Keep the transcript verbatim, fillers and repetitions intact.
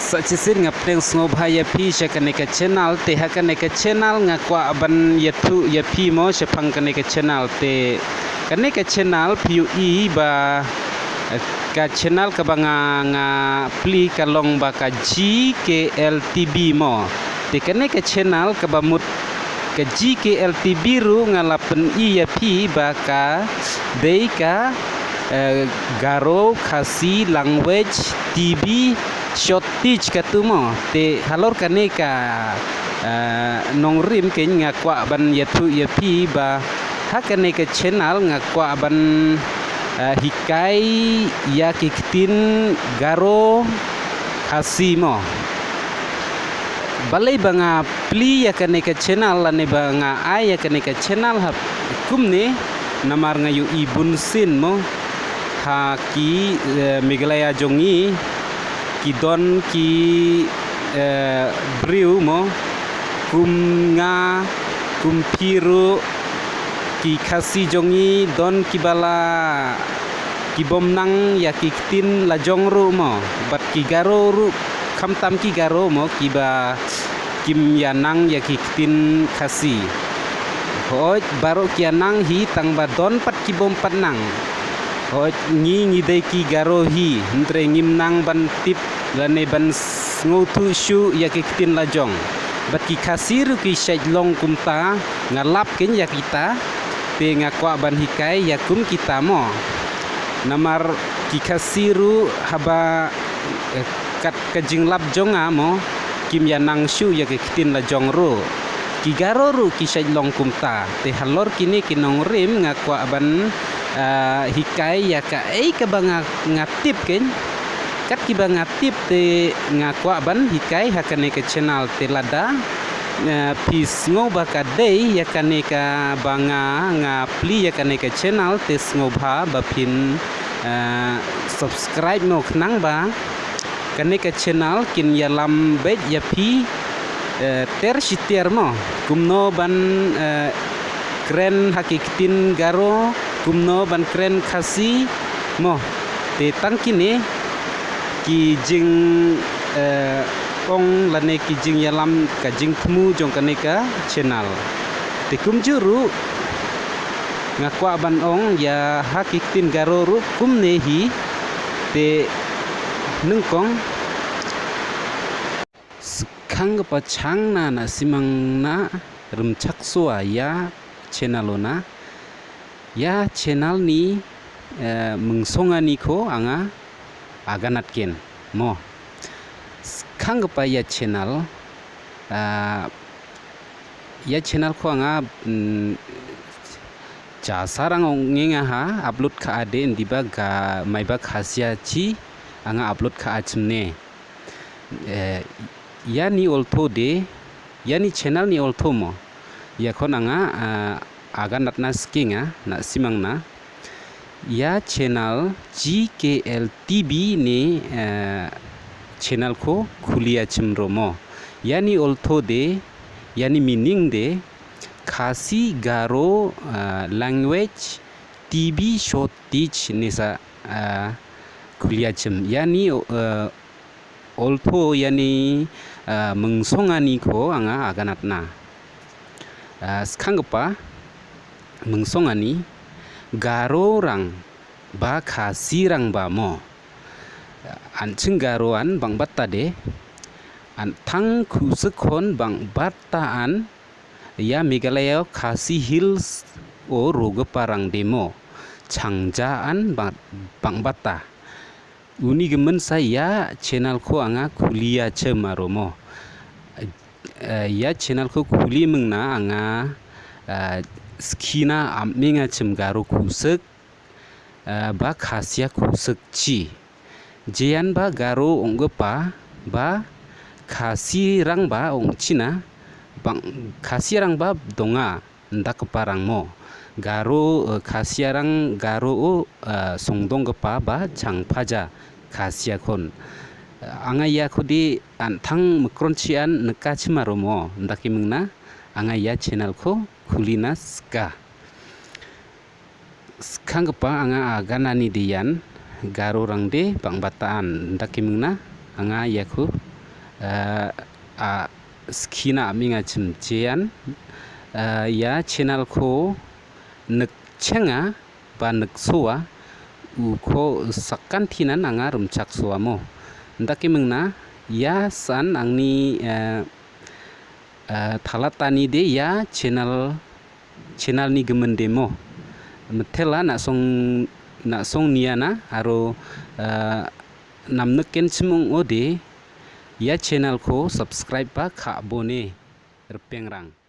Sa shisien nga pdiang sngewbha ïa phi sha kane ka channel, te ha kane ka channel nga kwah ban ïathuh ïa phi mo shaphang kane ka channel, te kane ka channel phi ïohi ba, eh, ka channel kaba nga, nga plie ka long ba ka G K L T V mo. Te kane ka channel kaba mut ka G K L T V ruh nga la pyni ïa phi ba ka dei ka, eh, Garo Khasi Language T V Short Teach katu mo. Te halor kane ka, eh, nongrim kein nga kwah ban ïathuh ïa phi ba ha kane ka channel nga kwah ban, eh, hikai ïa ki ktien Garo Khasi mo. Balei ba nga plie ïa kane ka channel lane ba nga ai ïa kane ka channel ha kumne, namar nga ïohi bunsien mo ha ki, eh, Meghalaya jong ngi ki don ki, eh, briew mo kum nga, kum phi ruh, ki Khasi jong ngi don kiba la ki bym nang ïa ki ktien la jong ruh mo, bad ki Garo ruh, khamtam ki Garo mo kiba kim ïa nang ïa ki ktien Khasi. Hooid, baroh ki ïa nang hi, tang ba don pat ki bym pat nang. Hooid, ngi ngi dei ki Garo hi, hynrei ngim nang ban tip lane ban sngewthuh shuh ïa ki ktien la jong. Bad ki Khasi ruh ki shait long kumta, nga lap kein ïa kita, te nga kwah ban hikai ïa kum kita mo. Namar ki Khasi ruh haba, eh, kat ka jinglap jong nga mo, kim ïa nang shuh ïa ki ktien la jong ruh. Ki Garo ruh ki shait long kumta. Te halor kine ki nongrim nga kwah ban, eh, hikai ïa kaei kaba nga, nga tip kein. Kat kiba nga tip te nga kwah ban hikai ha kane ka channel, te lada, eh, phi sngew ba ka dei ïa kane kaba nga, nga plie ïa kane ka channel, te sngewbha ba phin, eh, subscribe mo, khnang ba kane ka channel kin ïalam beit ïa phi, eh, ter shi ter mo. Kumno ban, eh, kren ha ki ktien Garo, kumno ban kren Khasi mo. Te tang kine ki jing, eh, ong lane ki jingïalam, ka jingthmu jong kane ka channel. Te kumjuh ruh nga kwah ban ong ïa ha ki ktien Garo ruh kumne hi. Te nyngkong, skhang kpa chang na na simang na rem chak sua ïa channel o na. Ïa channel ni, eh, Myngsong Ani ko anga aganat ken mo. Skhang kpa ïa channel, eh, ïa channel ko anga, mm, cha sarang ong nge nga ha upload kha ade ndiba ga mai ba khasia chi anga upload kha achmne. Eh, ïa ni oltho de, ïa ni channel ni oltho mo. Ïa khon anga, ah, aganat na skinga, na simang na. Ïa channel G K L T V ni, eh, channel ko khulia chim ro mo. Ïa ni oltho de, ïa ni meaning de, Khasi Garo, ah, language T V short teach ni sa, ah, khulia chim. Ïa ni, eh, oltho ïa ni, ah, Myngsong Ani ko anga aganat na. Ah, skhang kpa Myngsong Ani, Garo rang ba Khasi rang ba mo. An ching Garo an bang batta de. An thang khu skhon bang batta an ïa Meghalaya Khasi Hills o ro kpa rang de mo. Chang ja an bang, bang batta. Uni ka mynsa ïa channel ko anga khulia chim aro mo. Eh, ïa channel ko khuli mengna anga, eh, skina am menga chim Garo khusek, eh, ba Khasia khusek chi. Jean ba Garo ong kpa, ba Khasi rang ba ong china, bang Khasi rang ba donga. Nda kpa rang mo. Garo, eh, Khasia rang Garo o, eh, songdong kpa ba chang phaja Khasia khon. Eh, anga ïa khudi an thang mekron chi an neka chima ro mo. Nda ki mengna, anga ïa channel ko khuli na ska. Skhang kpa anga aganani dian, Garo rang de bang bataan. Nda ki mengna, anga ïa khu Eh, a skina minga chim chian. Eh, ya channel ko nek chenga ba nek sua u ko sakan thinan anga rumchak sua mo. Nda ki mengna ya san angni, eh, eh, thalatani de ya channel, channel ni gemen de mo. Methela na song, na song niana aro, eh, nam neken chimung ode ya channel ko subscribe ba kha bone. Rpeng rang.